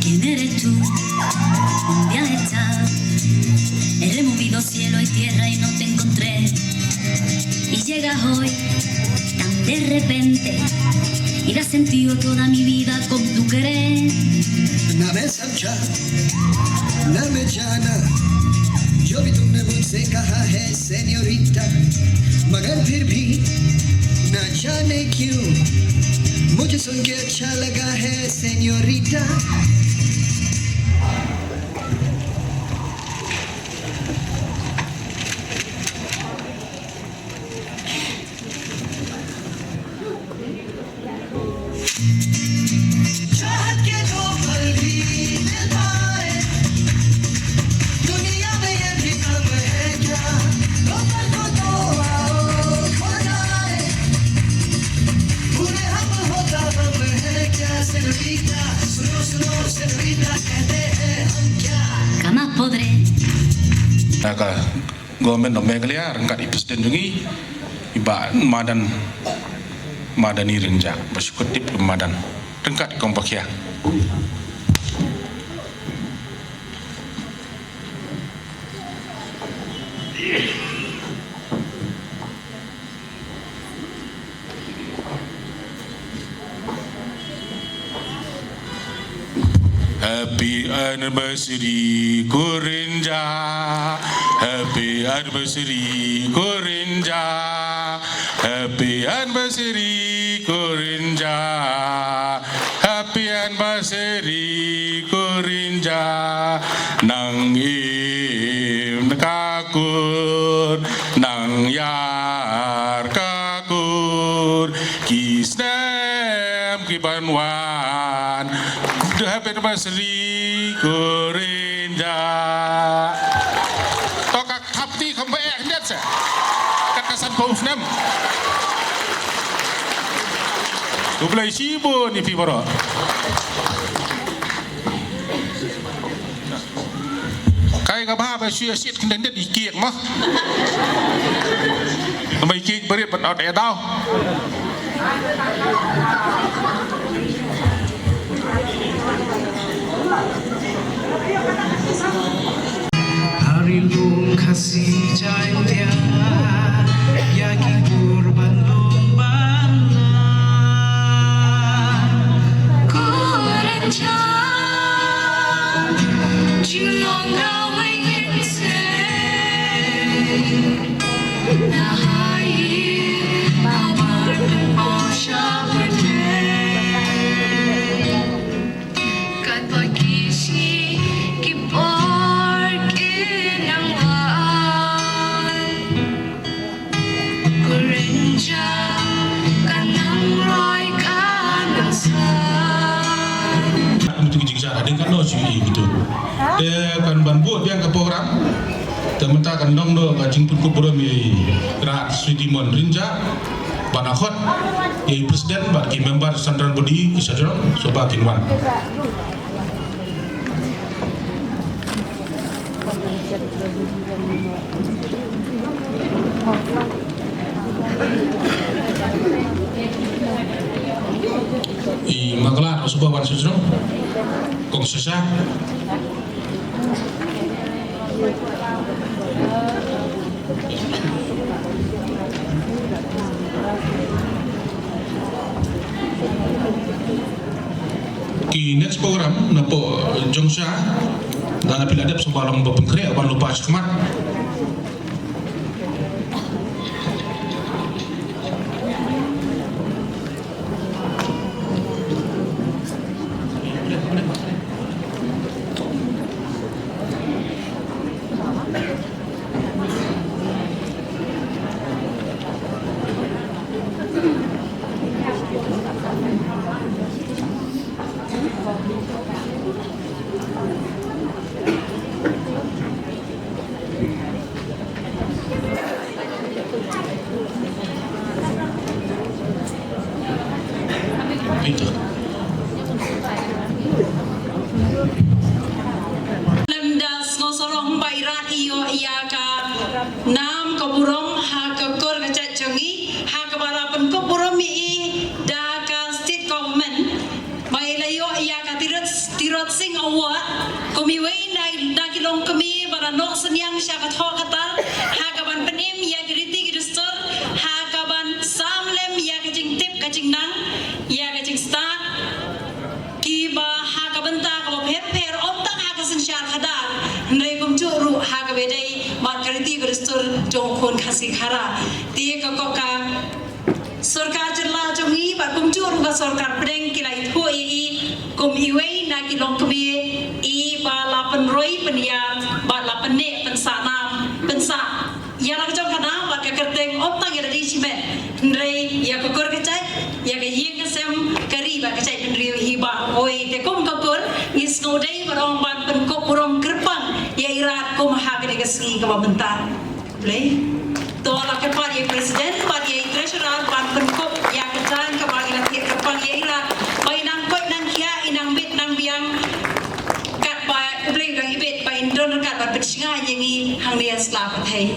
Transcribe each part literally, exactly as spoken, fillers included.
¿Quién eres tú? Un día estaba, he removido cielo y tierra y no te encontré. Y llegas hoy tan de repente y la has sentido toda mi vida con tu querer. Una vez ना मैं जाना, जो भी तुमने मुझसे कहा है, señorita, मगर फिर भी ना जाने क्यों मुझे सुन के अच्छा लगा है, señorita. चाहत के दो पल भी मिल पाए, दुनिया में ये भी कम है क्या? दो पल को तो आओ खो जाए, भूले हम होता गम है क्या? Señorita, सुनो सुनो señorita, कहते हैं हम क्या? Kama podre. Naka Government of Meghalaya ryngkat i President jong ngi, i Bah Madan, Madani Rynjah, ba shu kut tip i Madan ryngkat i Kong Pakhia. Happy anniversary Korinja. Happy anniversary Korinja. Happy anniversary Korinja. Happy anniversary Korinja. Nang im ka kur, nang ïar ka kur, ki snem ki ban wan. Happy anniversary Korinja. To ka thap kti kham ba eh hyndet sa. Kat ka sanphew snem. Khublei shibun ïa phi baroh. Kai kaba ba shu ïa shit khyndiat i kieng mo. Namar i kieng barit ban ot ïa daw. Hari lum Khasi Jaiñtia ïa ki kur ban lum ban la. Korinja jinglong rawei ngin sei. Na hai ba bar pynpaw sha pyrthei. Katba ki sngi ki por ki nang wan. Korinja ka nang roi ka nang san. Hadien katno shu ïohi kito. Te kan ban buh biang ka program. Te mynta kan long noh ka jingpynkup burom ïa i Rat Sweety Mon Rynjah. Ban khot ïa i president bad ki member central body ki sha jrong, sngewbha kin wan. I Mangla, sngewbha wan sha jrong. Kong Sasha. Ki next program na pdeng jong sha, lada phi la dep, sngewbha long ba pynkhreh, ban lypa shakhmat. Lem da sngewsarong ba i Rat i ïoh ïa ka nam ka burom ha ka kur ka jait jong ngi, ha kaba la pynkup burom ïa i da ka state government. Ba i la ïoh ïa ka Tirot, Tirot Sing Award kum iwei na, na ki longkmie ba la noh synñiang sha ka thoh ka tar, ha kaban pynim ïa ki riti ki dustur, ha kaban sam lem ïa ka jingtip ka jingnang, ïa ka jingstad, kiba ha ka bynta kaba pher pher, ym tang ha ka synshar khadar, hynrei kumjuh ruh ha kaba ïadei bad ka riti ka dustur jong u khun Khasi Khara. Te ka, ka, ka sorkar jylla jong ngi bad kumjuh ruh ka sorkar pdeng ki la ïathuh ïa i kum iwei na ki longkmie i ba la pynroi pynïar bad la pynneh pynsah nam pynsah ïa la ka jong ka nam bad ka kyrteng, ym tang ïa lade shimet, hynrei ïa ka kur ka jait, ïa ka ïing ka sem, ka ri bad ka jaitbynriew hi baroh. Te kum ka kur ngi sngewdei ban ong ban pynkup burom kyrpang ïa i Rat kum ha kane ka sngi kaba mynta. Blei. To la kyrpad ïa i president bad ïa i treasurer ban pynkup ïa ka jaiñ kaba ngi la thied kyrpang ïa i Rat ba i nang koit nang khiah, i nang bit nang biang. Katba U Blei u dang ibit ba in don ryngkat bad pynshngaiñ ïa ngi hangne ha sla pyrthei.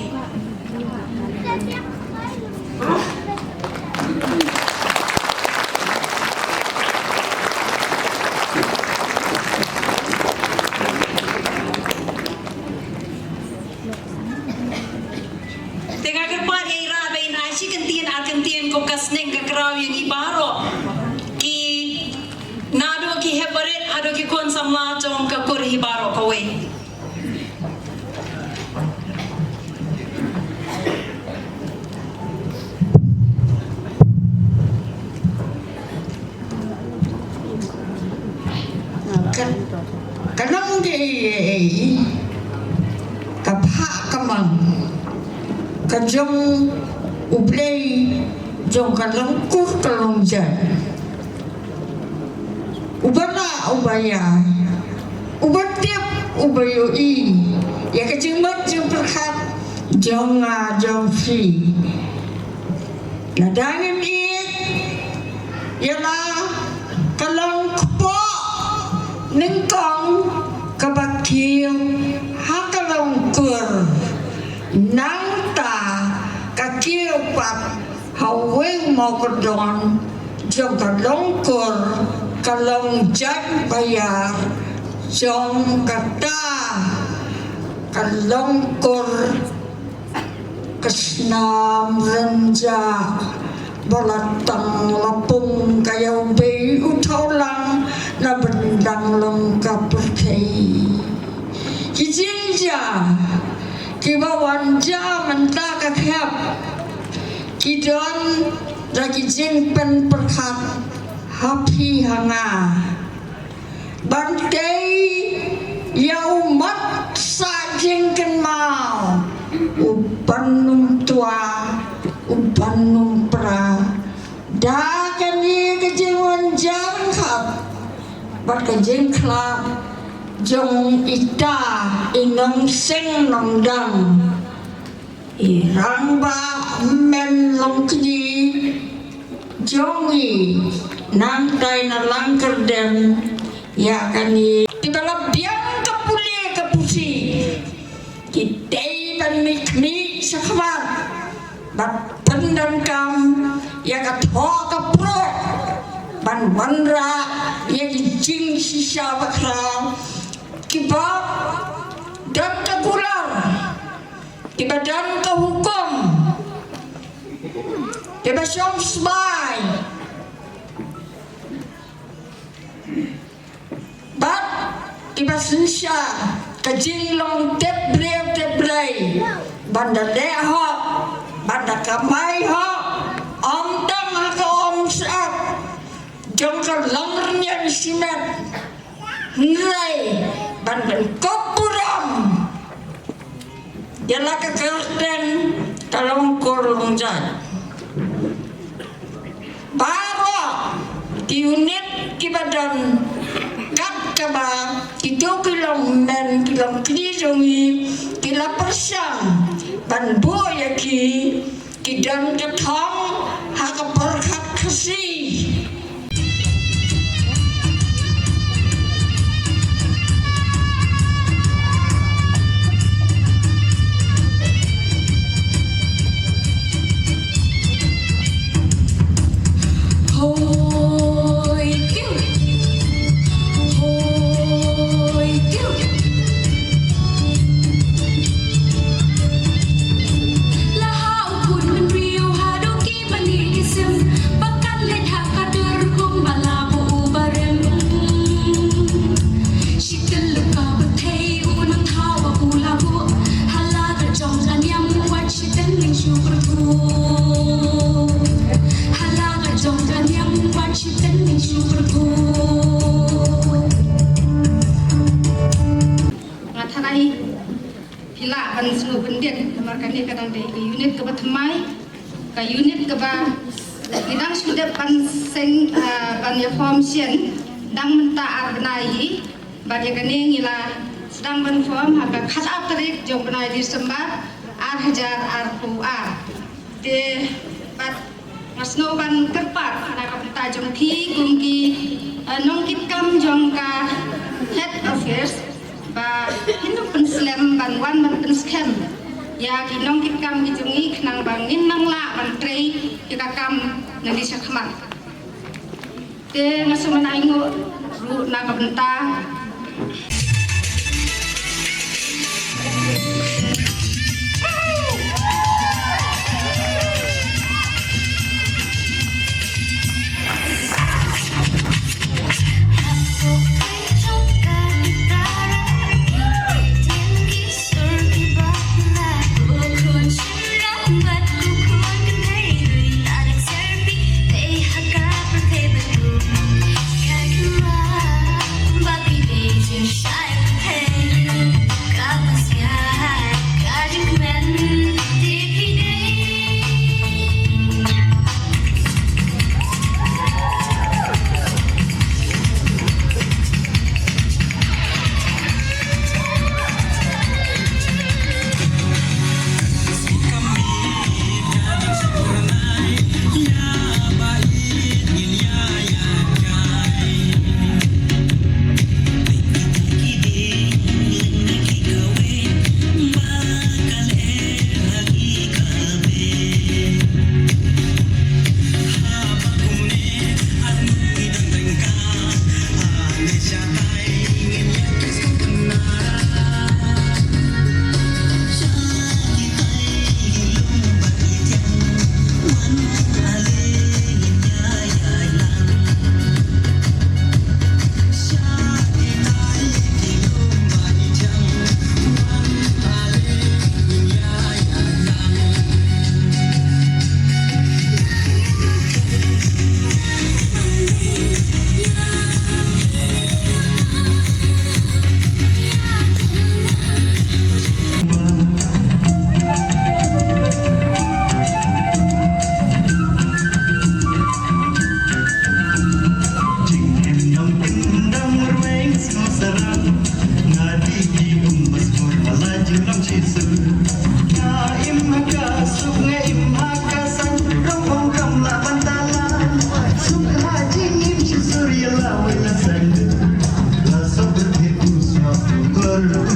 Te nga kyrpad ïa i Rat ba in ai shi kyntien ar kyntien kum ka sneng ka kraw ïa ngi baroh ki, naduh ki hep barit haduh ki khun samla jong ka kur hi baroh kawei. Ka, ka long kaei kaei ka phah ka mang ka jong U Blei jong ka long kur ka long jait. Uba lah uba ïa, uba tip uba ïohi ïa ka jingmut jingpyrkhat jong nga jong phi. Lada ngim ïeit ïa la ka long kpoh nyngkong kaba kiew ha ka long kur, nangta ka kiew pat ha uwei u mawkdon jong ka long kur, ka long jait ba ïar jong kata ka long kur. Ka snam rynjah ba la tang la pung ka ïa u bei u thawlang na bynta long ka pyrthei. Ki jingjia kiba wan jia mynta ka khep ki don da ki jingpynpyrkhat ha phi ha nga. Ban tei ïa u mat sah jingkynmaw u ban ym twa u ban ym pra. Da kane ka jingwan jia ryngkat Bad ka jingkhlad jong ita i nongseng nongdang, i rangbah hynmen longkñi jong ngi, nangta na Langkyrdem, ïa kane kiba la biang ka pule ka pusi, ki dei ban mih khmih shakhmat bad pyndonkam ïa ka thoh ka proh ban wanrah ïa ki jingshisha bakhraw kiba don ka kular, kiba don ka hukum, kiba shong sbai. Bad kiba synshar ka jinglong tep briew tep Blei, ban da leh hok, ban da kamai hok, ym tang ha ka umsyep jong ka longrynïeng shimet, hynrei ban pynkup burom ïa la ka kyrteng ka long kur long jait. Baroh ki unit kiba don, kat kaba kito ki longhynmen ki longkñi jong ngi ki la pyrshang ban buh ïa ki, ki don ka thong ha ka pyrkhat Khasi. Hoi kiu. Hoi kiu. La ha u khun bynriew haduh ki mane ki sim, ba kan leit ha ka dur kum ba la buh u barim. Shi tylli ka pyrthei u nongthaw ba u la buh, ha la ka jong ka niam wat shi teng ning shu pyrkhu. Ha la ka jong ka niam wat shi teng ning shu pyrkhu. Nga tharai phi lah ban sngewbha byndiat, namar kane ka dang dei ka unit kaba thymmai, ka unit kaba ngi dang shu dep ban seng, ah, ban ïa form shen dang mynta ar bnai hi, bad ïa kane ngi la sdang ban form ha ka khatar tarik jong bnai December ar hajar arphew ar. Te bad nga sngewbha ban kyrpad na ka bynta jong phi kum ki, eh, nongkitkam jong ka Head Office ba phin ym pynslem ban wan ban pynskhem ïa ki nongkitkam ki jong ngi khnang ba ngin nang lah ban trei ïa ka kam na li shakhmat. Te nga sngewbha ban ai nguh ruh na ka bynta.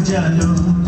Jalo.